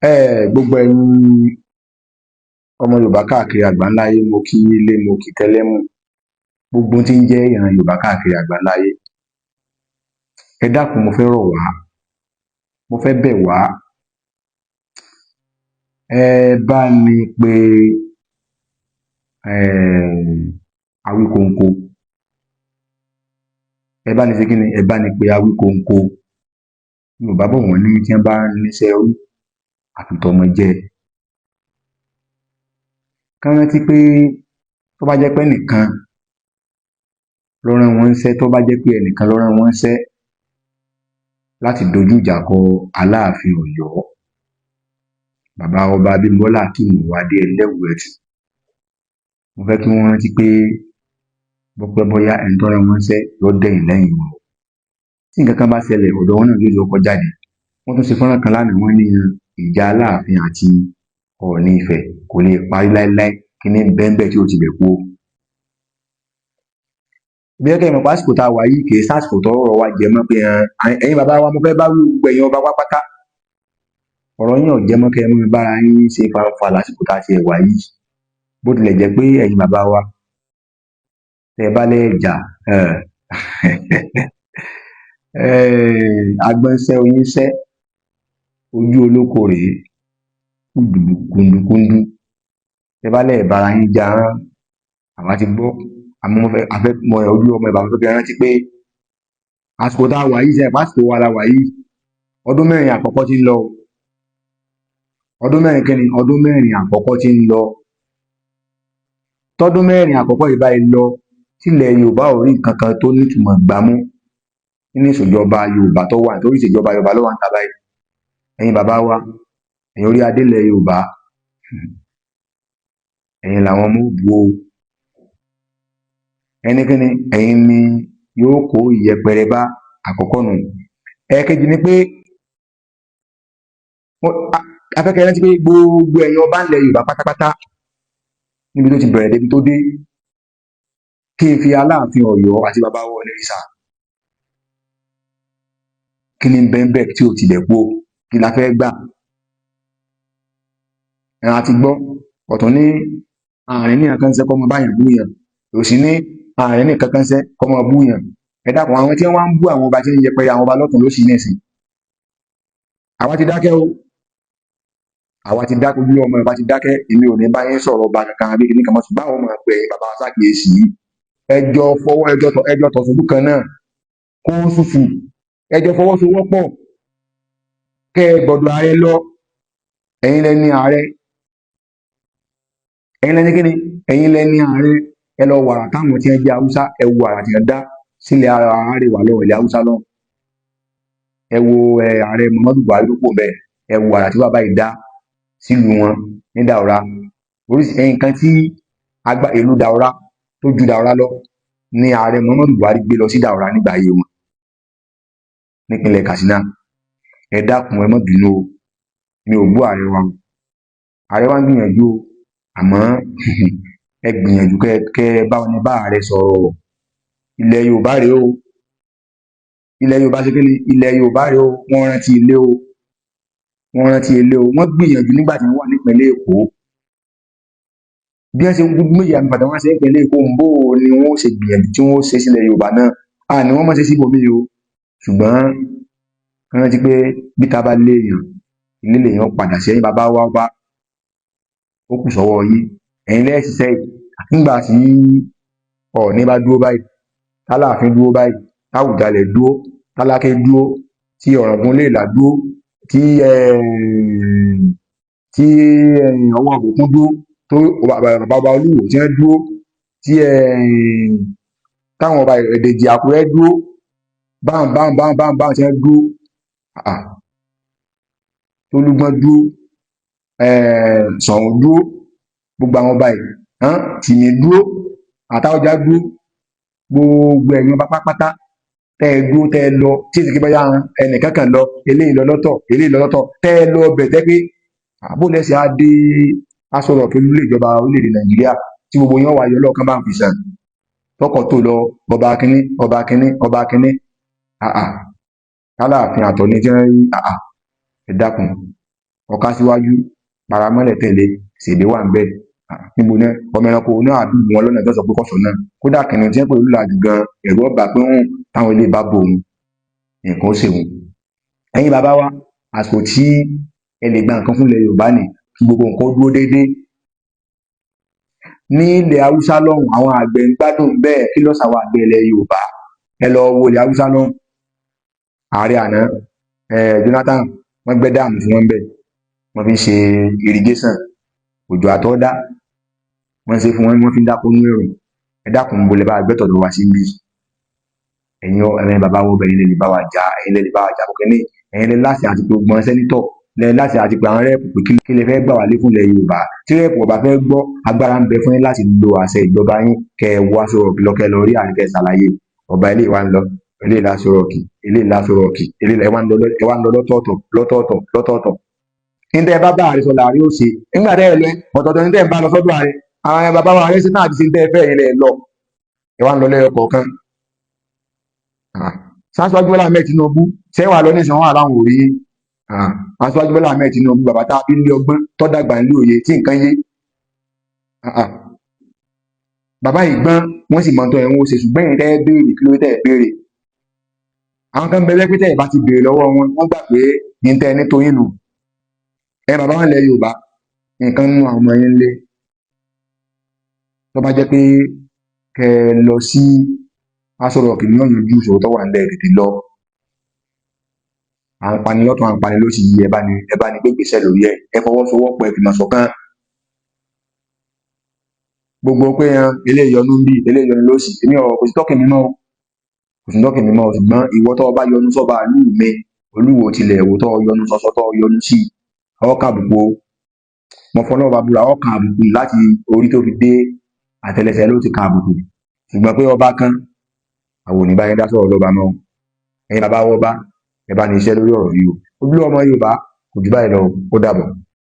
Gbogbo ẹ̀yin ọmọ Yorùbá káàkiri àgbáńlá ayé, mo kí ilé, mo kí tẹlẹ́mù, gbogbo tí ń jẹ́ ìran Yorùbá káàkiri àgbáńlá ayé. Ẹ dákun, mo fẹ́ rọ̀ wá, mo fẹ́ bẹ̀ wá. Ẹ bá mi pe Awíkonko. Ẹ bá ní ṣe kí ni? Ẹ bá ní pe Awíkonko. Yorùbá bọ̀, wọ́n ní tí wọ́n bá níṣẹ́ ẹrú àfitọ́mọ jẹ́. Kán rántí pé tó bá jẹ́ pé ẹnìkan ló rán wọn níṣẹ́, tó bá jẹ́ pé ẹnìkan ló rán wọn níṣẹ́ láti dojú ìjà kọ Aláàfin Ọ̀yọ́, bàbá ọba Abímbọ́lá Akeem Owóadé Ẹlẹ́wùẹtù, mo fẹ́ kí wọ́n rántí pé bó pẹ́ bóyá, ẹni tó rán wọn níṣẹ́ yóò dẹ̀yìn lẹ́yìn wọn o. Tí nǹkan kan bá ṣẹlẹ̀, ọ̀dọ̀ wọn náà yóò kọ́kọ́ jáde. Wọ́n tún ṣe fọ́nrán kan lánàá, wọ́n ní ìjà Aláàfin àti Ọọ̀ni Ifẹ̀ kò lè parí láéláé. Kí ní bẹ́ńbẹ́ tí ó ti bẹ̀ kú o? Bí ẹ kẹ́ mọ̀, pásìkò tá a wà yìí kì í sásìkò tọ́rọ̀ wa jẹ mọ́ pé ẹ̀yin bàbá wa, mo fẹ́ bá wí. Gbogbo ẹ̀yin ọba pátápátá, ọ̀rọ̀ yín ò jẹ́ mọ́ kẹ́ ẹ mọ́ bára yín ṣe fanfa lásìkò tá a ti ẹ̀ wà yìí. Bó tilẹ̀ jẹ́ pé ẹ̀yin bàbá wa, tẹ́ ẹ bá lẹ́ jà, agbọ́nṣẹ́ oyin ṣẹ́ ojú olóko rèé kúndùkúndùkúndú. Tẹ́ bá lẹ́ bára yín jà, àwa ti gbọ́. Àmọ́ mo fẹ́ afẹ́ mọ ojú ọmọ ìbàdàn tó fi rántí pé àsìkò tá a wà yìí, sẹ́yìn pásìkò wa la wà yìí. Ọdún 4 àkọ́kọ́ tí ń lọ, ọdún 4 kíni, ọdún 4 àkọ́kọ́ tí ń lọ. Tọdún 4 àkọ́kọ́ yìí báyìí lọ, tílẹ̀ Yorùbá ò rí nǹkan kan tó nítumọ̀ gbámú nínú ìṣèjọba Yorùbá tó wà, nítorí ìṣèjọba Yorùbá ló wà ń ta báyìí. Ẹ̀yin bàbá wa, ẹ̀yin orí adé ilẹ̀ Yorùbá, ẹ̀yin làwọn ọmọ ó bu o. Ẹni kíni, ẹ̀yin ni yóò kó ìyẹpẹrẹ bá. Àkọ́kọ́ nù. Ẹ̀ẹ̀kejì ni pé afẹ́kẹ́ rántí pé gbogbo ẹ̀yin ọba ńlẹ̀ Yorùbá pátápátá, níbi tó ti bẹ̀rẹ̀ débi tó dé, kí n fi Aláàfin Ọ̀yọ́ àti bàbá wa Ọ̀nìrìṣà, kí ni bẹ́ẹ̀ tí ò tilẹ̀ kú o? Kí la fẹ́ gbà? Ẹ̀ àti gbọ́ ọ̀tún ní àárín ní nǹkan ṣe kọ́ mọ báyàn búyàn, òsì ní àárín ní nǹkan kan ṣe kọ́ mọ búyàn. Ẹ dákun, àwọn tí wọ́n ń bú àwọn ọba, tí ń yẹpẹrẹ àwọn ọba lọ́tún lósì nísìn, àwa ti dákẹ́ o. Àwa ti dákẹ́, ojú ọmọ ìbá ti dákẹ́. Èmi ò ní bá yín sọ̀rọ̀ ọba kankan àbí kìnnìkan mọ́, ṣùgbọ́n àwọn ọmọ ẹgbẹ́ bàbá wa ṣàkíyèsí, ẹjọ́ fọwọ́ ẹjọ́ tọ̀, ẹjọ́ tọ̀ sójú kan náà kó ṣùṣù, ẹjọ́ fọwọ́sowọ́pọ̀ kẹ́ ẹ gbọ́dọ̀ ààrẹ lọ. Ẹ̀yin lẹni ààrẹ, ẹ̀yin lẹni kíni, ẹ̀yin lẹni ààrẹ. Ẹ lọ wàrà táwọn tí wọ́n jẹ́ Haúsá, ẹ wo àrà tí wọ́n dá sílẹ̀ àárẹ̀wà lọ, ilẹ̀ Haúsá lọ. Ẹ wo ẹ ààrẹ Muhammadu Buhari tó pò bẹ́ẹ̀, ẹ wo àrà tí bàbá yìí dá sílùú wọn ní Daura. Oríṣi nǹkan tí agba ìlú Daura tó ju Daura lọ ní ààrẹ Muhammadu Buhari gbé lọ sí Daura nígbà ayé wọn nípínlẹ̀ Katsina. Ẹ dákun, ẹ má bínú o, mi ò bú ààrẹ wa o. Ààrẹ wa ń gbìyànjú o, àmọ́ ẹ gbìyànjú kẹ ẹ bá wọn ní bá ààrẹ sọ̀rọ̀. Ilẹ̀ Yorùbá rèé o. Ilẹ̀ Yorùbá ṣe kí ni? Ilẹ̀ Yorùbá rèé o. Wọ́n rántí ilé o, wọ́n rántí ilé o. Wọ́n gbìyànjú nígbà tí wọ́n wà nípìnlẹ̀ Èkó. Bí wọ́n ṣe gbogbo méjì àmì pàtàkì wọ́n ṣe nípìnlẹ̀ Èkó ń bò ni wọ́n ó ṣe gbìyànjú tí wọ́n ó ṣe sílẹ̀ Yorùbá náà. À ní wọ́n mọ̀ ṣe síbòmíì o, ṣùgbọ́n rántí pé bí ta bá léèyàn, ilé lèèyàn padà sí. Ẹ̀yin bàbá wa ọba, ó kù sọ́wọ́ yín. Ẹ̀yin lẹ́ẹ̀ ṣiṣẹ́ yìí. Nígbà tí Ọọ̀ni bá dúró báyìí, tálàáfin dúró báyìí, táwùjalẹ̀ dúró, tálákẹ́ dúró, tí Ọ̀ràngún Iléèlá dúró, tí ọwọ́ ògùn dúró, tó bàbá ọba Olúwo tí wọ́n dúró, tí táwọn ọba Èdèjì Àkúrẹ́ dúró báwọn báwọn báwọn báwọn báwọn tí wọ́n dúró, tólúgbọ́n dúró, Ṣọ̀ún dúró, gbogbo àwọn ọba yìí, Tìmí dúró, Àtáọ̀jà dúró, gbogbo ẹ̀yin ọba pátápátá tẹ́ ẹ dúró, tẹ́ ẹ lọ, tí èsì kí báyà ẹnìkan kan lọ, eléyìí lọ lọ́tọ̀, eléyìí lọ lọ́tọ̀, tẹ́ ẹ lọ bẹ̀, tẹ́ pé àbó lẹ́sẹ̀ á dé Aso Rock, olú ìjọba orílẹ̀-èdè Nàìjíríà, tí gbogbo yẹn wà yọ lọ́ọ̀kan bá ń fi sàn tọkọ̀ tó lọ, ọba kínní, ọba kínní, ọba kínní, àà Aláàfin àtọ̀ní tí wọ́n rí àà. Ẹ dákun, Ọ̀ka síwájú, paramọ́lẹ̀ tẹ̀lé, ṣèbí wà ń bẹ̀. Níbo náà ọmọ ẹranko náà àdúgbò wọn lọ́nà tó sọ pé kọ̀sọ̀ náà, kódà kìnìún tí wọ́n pè lólàjù gan, ẹ̀rù ọba pé ń táwọn ilé bá bò òun, nǹkan ó ṣèwọ̀n. Ẹ̀yin bàbá wa, àsìkò tí ẹ lè gba nǹkan fún ilẹ̀ Yorùbá ni kí gbogbo nǹkan ó dúró déédéé. Ní ilẹ̀ Haúsá lọ́hùn, àwọn àgbẹ̀ ń gbádùn bẹ́ẹ̀. Kí ló ṣàwọn àgbẹ̀ ilẹ̀ Yorùbá? Ẹ lọ wo ilẹ̀ Haúsá lọ́hùn. Ààrẹ àná Jonathan, wọ́n gbẹ́ dam fún wọn bẹ́ẹ̀, wọ́n fi ń ṣe irrigation, òjò àtọ́dá wọ́n ṣe fún wọn, wọ́n fi ń dáko ní èrò. Ẹ dákun, bo lè bá gbẹ́tọ̀dọ̀ wá sí bí? Ẹ̀yin ẹ̀yin bàbá wo bẹ̀yìn lè lè bá wa jà, ẹ̀yin lè lè bá wa jà kókè ní, ẹ̀yin lè láṣẹ àti pé gbọ́n senator lẹ láṣẹ àti pé àwọn rep pé kí lè fẹ́ gbà wá lé fún ilẹ̀ Yorùbá. Tí rep ọba fẹ́ gbọ́, agbára ń bẹ fún yín láti lo àṣẹ ìjọba yín, kẹ́ ẹ wọ aṣọ rọ̀kì lọ, kẹ́ ẹ lọ rí àrùn, kẹ́ ẹ ṣàlàyé ọba ilé wa ń lọ, ilé ìlàsọ rọ̀kì, ilé ìlàsọ rọ̀kì, ilé ẹ wá ń lọ, ẹ wá ń lọ lọ́tọ̀ọ̀tọ̀ lọ́tọ̀ọ̀tọ̀ lọ́tọ̀ọ̀tọ̀. Níta ẹ bá bá ààrẹ sọ làárẹ̀ ó ṣe nígbà tẹ́ ẹ lọ ọ̀tọ̀ọ̀tọ̀, níta ẹ bá lọ sọ́dọ̀ ààrẹ, àwọn bàbá wa, ààrẹ sí náà ti ṣe níta ẹ fẹ́ yín lẹ lọ, ẹ wá ń lọ lẹ́yọ kọ̀ọ̀kan. Aṣíwájú Bọ́lá Ahmed Tinubu sẹ́wà lọ nísìnyí, wọn àláwọn ò rí Aṣíwájú Bọ́lá Ahmed Tinubu, bàbá tá a fi ń lé ọgbọ́n tó dàgbà ń lé òye tí nǹkan yé. Bàbá yìí gbọ́n, wọ́n sì mọ tó ẹ̀ ń wọ́n ṣe, ṣùgbọ́n ẹ̀yin tẹ́ ẹ béèrè, kí ló tẹ́ ẹ béèrè? Àwọn kan bẹ pé tẹ́ ẹ bá ti béèrè lọ́wọ́ wọn, wọ́n gbà pé ní tẹ́ ẹ ní tóyún nù. Ẹ bàbá wọn lẹ Yorùbá, nǹkan nínú àwọn ọmọ yẹn ń lé. Tó bá jẹ́ pé kẹ́ ẹ lọ sí Aso Rock ní ọ̀yànjú ìṣòro tó wà nílẹ̀, tètè lọ. À ń pani lọ́tún, à ń pani lósì yìí, ẹ bá ní gbé ìgbésẹ̀ lórí ẹ̀, ẹ fọwọ́sowọ́pọ̀, ẹ fìmọ̀ ṣọ̀kan. Gbogbo pé yan eléyìí yọnu ń bí, eléyìí yọnu lósì, èmi ọ̀ kò sí tọ́kì mímọ́ o, kò sí tọ́kì mímọ́ o. Ṣùgbọ́n ìwọ tó o bá yọnu sọ́ba ìlú mi, Olúwo tilẹ̀ wò, tó o yọnu sọ́sọ́, tó o yọnu sí ọ kàbùkù o. Mo fọlọ́ ọba búra, ọ kàn àbùkù láti orí tó fi dé àtẹlẹsẹ̀ ló ti kàn àbùkù. Ṣùgbọ́n pé ọba kan, àwọn ò ní bá yín dá sọ̀rọ̀ lọ́ba mọ́ o. Ẹ̀yin bàbá wọba, ẹ bá ní iṣẹ́ lórí ọ̀rọ̀ yìí o. Ojúlówó ọmọ Yorùbá, kò jù báyìí lọ, ó dàbọ̀.